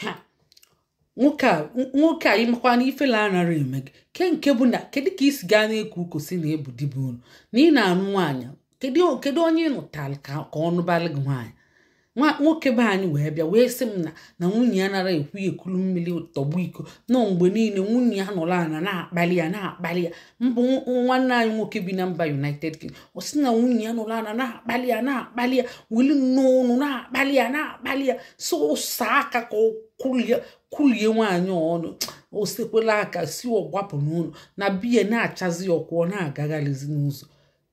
Ha nwoke a, nwoke a, ịmakwa na ifele anara eme gị ke nke bụ na kedu ka isi gaa na-eku uko si na ebu dibe unu na ị na-anụ nwaanyị? Kedu onye ị nụtalụ ka ọ nụbalị gị nwaanyị? Nwoke be anyị wee bịa wee sị m na nwunye ya nara ekwu ya ekulu mmiri tọgbu iko nọ mgbe niile. Nwunye ya nọrọ ana na-akpali ya, na-akpali ya. Mbụ nwanne anyị nwoke bi na mba United Kingdom, ọ sị na nwunye ya nọrọ ana na-akpali ya, na-akpali ya, weli n'ọnụ na-akpali ya, na-akpali ya, so ụsa aka ka ọ kwulie nwaanyị ọnụ. O sekwela aka si ọgbapụ n'ụlọ na biya na-achazi ọkụ. Ọ na-agagharịzi n'ụzọ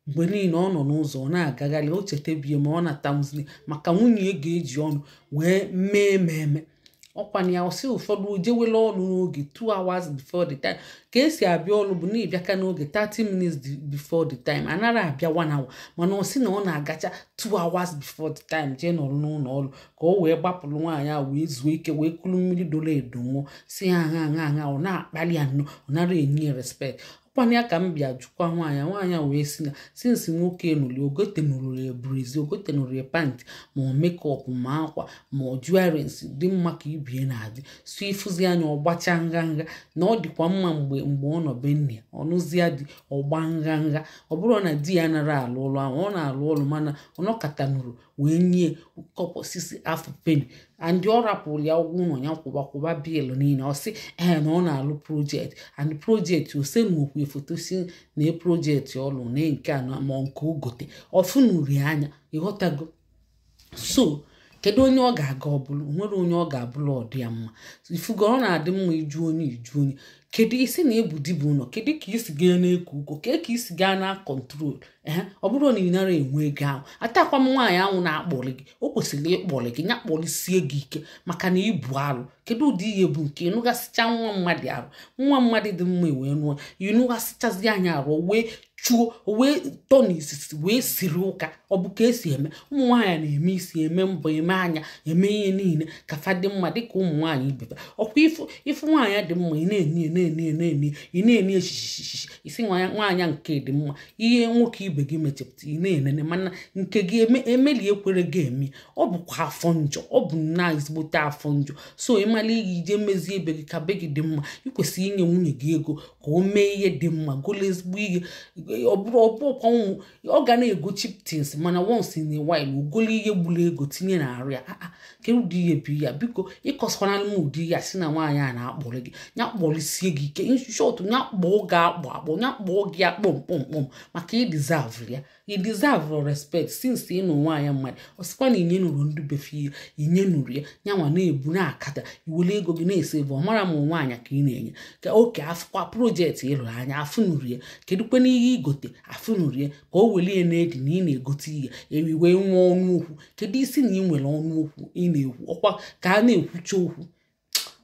mgbe niile, ọ nọ n'ụzọ, ọ na-agagharị, o cheta bie ma ọ na-atamụzi maka nwunye ga-eji ọnụ wee mee ememe ọkwana ya. Ọsị ụfọdụ ojewela ọrụ n'oge 2 hours before the time. Ka esi abịa ọrụ bụ na ịbịaka n'oge 30 minutes before the time, anara abịa 1 hour, mana ọ sị na ọ na-agacha 2 hours before the time jee nọrọ n'ụlọ ọrụ ka o wee gbapụrụ nwaanyị a wee zuo ike, wee kulu mmiri doro edo nwụọ. Si ha ha ha ha, ọ na-akpali ya nnọọ, ọ nara enye ya respect. Ọkwana ya ka m bịa jụkwa nwaanyị. Nwaanyị a wee sị na since nwoke nụrụ, ogotenụrụ ya brassiere, ogotenụrụ ya pant, ma ọ makeup, ma akwa, ma ọ jewelries dị mma ka ibie na-adị so ịfụzi anya ọgbacha nganga na ọ dịkwa mma. Mgbe ọ nọ be nne ya, ọnụzia dị ọgba nganga. Ọ bụrụ na di ya nara alụ ụlọ ahụ, ọ na-alụ ụlọ, mana ọ nọkatanụrụ wee nye kọpọ sisi afọ penny and ọ rapụrụ ya ụgwọ ụlọ ya, kwụba kwụba bill niile. Ọ sị ee na ọ na-alụ project and project ose na okwu foto si na project ọlụ na nke a ma nke ogote ọfụnuri anya. Ịghọtago? So kedu onye ọ ga-aga? Ọ bụrụ nwere onye ọ ga-abụrụ, ọ dị ya mma. Ifugo ọ na-adị mma iju onye, iju onye. Kedu isi na ebu dibụ ụlọ? Kedu ka isi gaa na-eku uko? Ka isi gaa na control? Ee, ọ bụrụ na ị nara enwe ego ahụ, atakwa m nwaanyị ahụ na-akpọrị gị, o kwesịrị ịkpọrị gị, ya kpọrịsie gị ike maka na ibu alụ. Kedu ụdị ihe bụ nke ịnụgasịcha nwa mmadụ arụ, nwa mmadụ dị mma wee nụọ, ịnụgasịchazi anya arụ wee chuo, wee tọ n'isisi, wee siri ụka? Ọ bụ ka esi eme? Ụmụ nwaanyị na-eme isi, eme mbọ, eme anya, eme ihe niile ka fa dị mma dịka ụmụ nwaanyị ibe. Ọkwa ịfụ nwaanyị dị mma, ị na-eni, na-eni, na-eni, ị na-eni eshishishishi isi nwaanyị nke dị mma. Ihe nwoke ibe gị mechepụta, ị na-enene, mana nke gị emeli ekwere gị eme. Ọ bụkwa afọ njọ, ọ bụ nna ezigbote afọ njọ. So ịmala ihe ije mezie ebe gị ka be gị dị mma. Ị kwesịrị inye nwunye gị ego ka o mee ihe dị mma, golo ezigbo ihe. Ọ bụrụ ọbụkwa ụmụ ọ ga na-ego cheap things, mana once in a while ogolo ihe gburu ego tinye n'arụ ya. Aa, kedu ụdị ihe bụ ya? Biko, ịkọsakwana m ụdị ya si na nwaanyị a na-akpọrọ gị, ya kpọrịsie gị ike. In short, ya kpọọ gị akpọ akpọ, ya kpọọ gị akpọ mkpọmkpọm maka ị deserve ya, ị deserve respect since ị nụ nwaanyị mmadụ. Ọ sịkwa na inye nụrụ ndị befe ihe inye nụrụ ya, ya nwa na-ebu na-akata iwere ego gị na-esave. Ọ mara ma nwaanyị ka ị na-enye ka oke afụkwa project ịlụrụ anya afụ nụrụ ya. Kedu kwana ihe igote afụ nụrụ ya ka o were ya na-edi na ị na-egote ihe ewi wee nwee ọnụ okwu? Kedu isi na ị nwere ọnụ okwu ị na-ekwu? Ọkwa ka a na-ekwucha okwu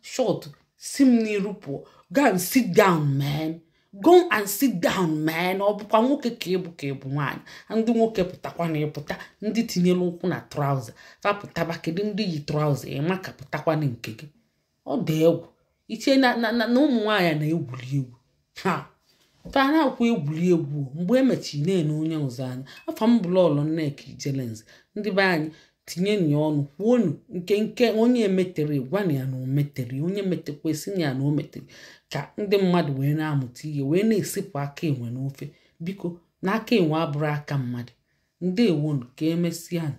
short si m n'iru pụọ. Go and sit down, man. Go and sit down, man. Ọ bụkwa nwoke ka ịbụ, ka ịbụ nwaanyị? Ndị nwoke pụtakwa na ịpụta, ndị tinyere ụkwụ na trouser fapụtaba. Kedu ndị yi trouser? Ịma ka pụtakwa na nke gị. Ọ dị egwu iche na ụmụ nwaanyị na-egwuri egwu ha fa na-akwa egwuri egwu. Mgbe emechiri na-ene onye ọzọ anya. Afọ m bụla ọlọ Nneka Ijelenze. Ndị be anyị, tinye ya ọnụ, kwuonu nke onye emetere, gwana ya na o metere, onye metekwa esi ya na o metere, ka ndị mmadụ wee na-amụta ihe, wee na-esepụ aka enwe n'ofe. Biko, na aka enwe abụrụ aka mmadụ. Ndewonu, ka emesịa.